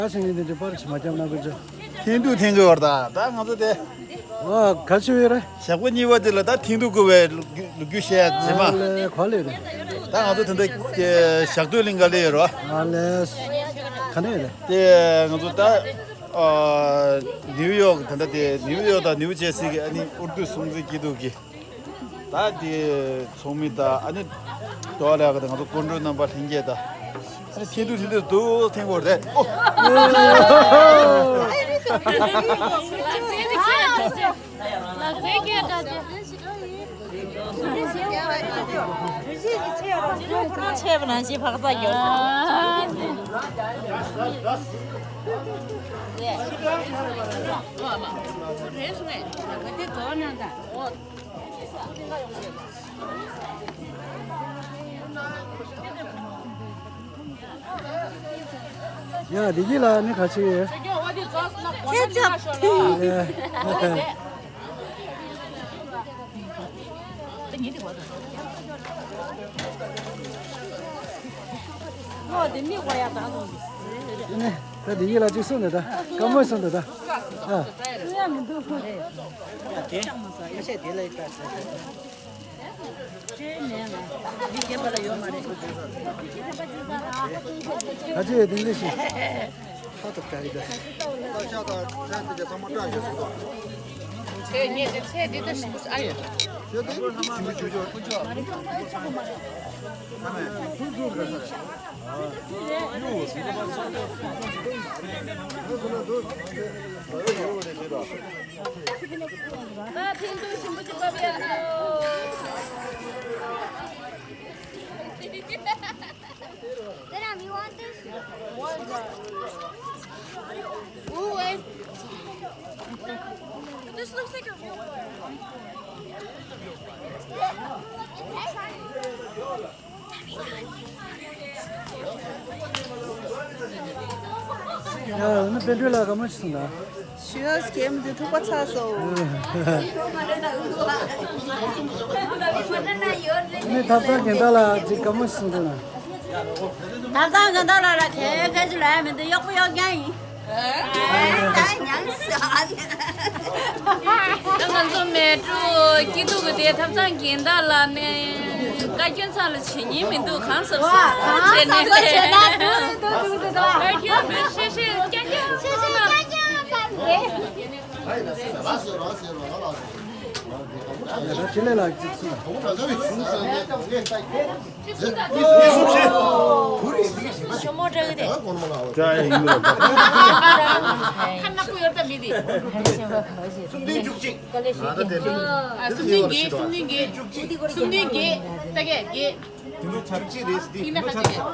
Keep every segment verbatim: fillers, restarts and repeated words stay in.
ཁ་ཤས་ནི་འདི་འདྲའི་པར་ཆེ་མ་བརྒྱབ་ན་དགོས་ཅོ། ཐེངས་དུ་ཐེངས་དགོས་བར་ད་ད་ང་ཚོ་དེ། ཨ་ག་ཆེ་བས་རེད། ཞག་པོ་གཉིས་པ་དེ་ལ་ད་ཐེངས་དུ་དགོས་པའི་ལོ་རྒྱུས་བཤད་ཡ་རྗེས་མ། ཨ་ལས་ག་ལས་རེད། ད་ང་ཚོ་དེ་འདྲ་ཞག་སྟོད་གླིང་ག་ལས་ཡོད་རོ། ཨ་ལས་ག་ནས་རེད། དེ་ང་ཚོ་ད་ཨ་ནིའུ་ཡོག་དེ་འདྲ་དེ་ནིའུ་ཡོག་དང་ནིའུ་ཇེ་སི་གི་ཨ་ནི་ཨུར་དུ་སྲུང་བརྩི་སྐྱིད་སྡུག་གི། ད་དེ་ཚོགས་མི་དང་ཨ་ནི་དོ་ལ་ཡག་གི་ང་ཚོ་སྐུ་མགྲོན་རྣམ་པ་ལྷན་རྒྱས་དང་ཨ་ནི་ཐེངས་དུ་ཐེངས་དུ་འདུག་ཐེངས་པོ་རེད། ཨོ། ཡ་བདེ་སྐྱིད་ལགས་ནི་ག་ཆེ་ཡོད། ཁྱེད་ཅག་ལོ་དེ་མིག་བ་ཡ་དང་། ད་བདེ་སྐྱིད་ལགས་ཅིག་གསུངས་ནས་ད་བཀའ་མོལ་གསུངས་ནས་ད། ཨ། གསུང་ཡ་མི་འདུག་ཁ་ཤས་དེ་ལ་ཡིག་ད། ཁ་ཅིག་དེ་འདྲ་ཞིག་ཁ་ཐུག་ཀྱང་ཡིན་ད། ཤ་དང་ཚལ་དེ་ག་ཚང་མ་བཀྲ་ཤིས་སུ་དང་། ཚལ་ངས་དེ་ཚལ་འདི་ད་ཞིག་ཨ་ཡོད། ཤ་དེ་ཆུ་ཆུ་ཆུ་ཆུ། Ooh, eh. This looks like a real one. ཡ་ནི་དཔལ་སྒྲོན་ལགས་ག་མ་ཞིག་སོང་ད། ཞུ་ཡག་གེམ་འདི་ཐུག་པ་ཚར་སོང་། ནི་ཐབ་ཚང་གན་ད་ལ་ཅིག་ག་མ་ཞིག་སོང་ད་ན། ཐབ་ཚང་གན་ད་ལ་ལ་ཁེ་ཁེ་ཅིག་ལ་མི་འདུག་གཡོག་པོ་གཡོག་རྐྱང་ཡིན། ད་ང་ཚོ་མལ་གྲོ་སྐྱིད་སྡུག་གི་དེ་ཐབ་ཚང་གན་ད་ལ་ནས་བཀའ་བཀྱོན་ཚང་ལ་བྱེད་ཉིན་མི་འདུག་གང་ཟབ་ཟབ་བྱེད་ནས་ལས་བཀའ་བཀྱོན་མི་ཤེས་ཤེས་རྐྱང་རྐྱང་གསུངས་ན། ཞོ་མོ་འདྲ་གི་དེ། ཁ་ནག་པོ་ཡོད་ད་མི་དེ། གསུམ་བདུན་བཅུ་གཅིག་ཨ་གསུམ་བདུན་བརྒྱད། གསུམ་བདུན་བརྒྱད། གསུམ་བདུན་བརྒྱད། ད་གས་བརྒྱད། དེ་ཚོ་ཆབས་ཅིག་རེད་ཟེར་དེ། ཡིན་ན་ཁ་ཅིག་རེད།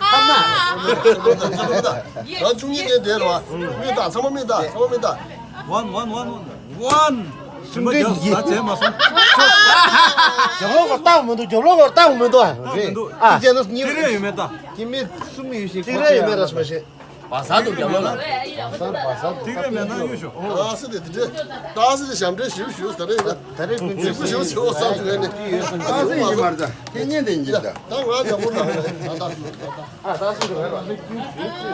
ཁམ་ན། ང་བཅུ་གཉིས་ནས་དེ་རེད་བ། མི་དང་ཚང་མ་མི་དང་ཚང་མ་མི་དང་། One, one, one, one, one. གསུམ་བདུན་བརྒྱད། ད་བྱས་མ་སོང་། རྒྱབ་ལོགས་སྐོར་བཏང་མི་འདུག་རྒྱབ་ལོགས་སྐོར་བཏང་མི་འདུག་ཨ། རེད། ཨ། དེ་ནས་གཉིས་རེད། ཡོད་མེད་ད། དེ་མི་གསུམ་ཡོད་ཤིག་དེ་རེད། ཡོད་མེད་ར་མ་ཤེས། བ་ས་འདུག་རྒྱབ་ལོགས་ལ། བ་ས་བ་ས་འདུག་དེ་རེད། མེད་ན་གཡུག་ཤོག་ད་སི་དེ་དེ་འདྲས་ད་སི་དེ་ཞབས་འདྲེན་ཞུ་ཞུ་ད་རེད་ད། ད་རེས་ཀུན་གཟིགས་པོ་ཞེ་པོ་ཞེ་པོ་བསམ་ཐུབ་ཡ་ནི། ད་སི་ཡིན་གྱི་མ་རེད་ད། དེ་ཉན་དེ་ཡིན་གྱི་ད། ད་ང་རྒྱབ་ལོགས་ལ་ད་ད་སི་ད་ད། ཨ་ད་སི་འགྲོ་བ་ལ།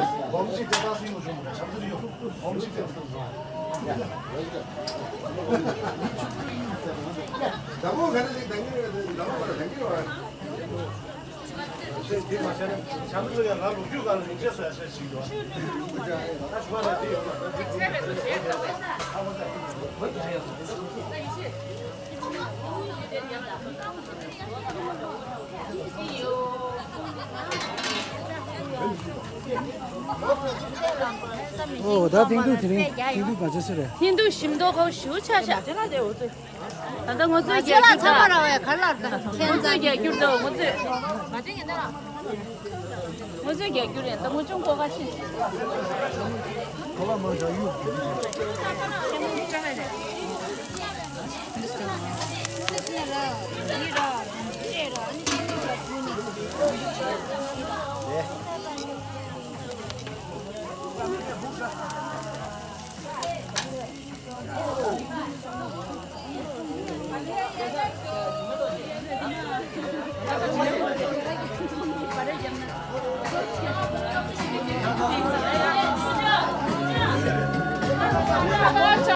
ཨོ་ད་ཐེངས་དུ་དེ་རིང་ཐེངས་དུ་ག་ཚོད་སུ་རེད། ཐེངས་དུ་ཞིམ་མདོག་ཁ་བོ་ཞུ་ཆ་ཤ། ད་ལྟ་ང་ཚོས་རྒྱག་རྒྱུ་ད། ང་ཚོས་རྒྱག་རྒྱུ་ད་ང་ཚོས། ང་ཚོས་རྒྱག་རྒྱུ་རེད་ད། ངོ་ཆུང་ཀོ་ཁ་ཤས།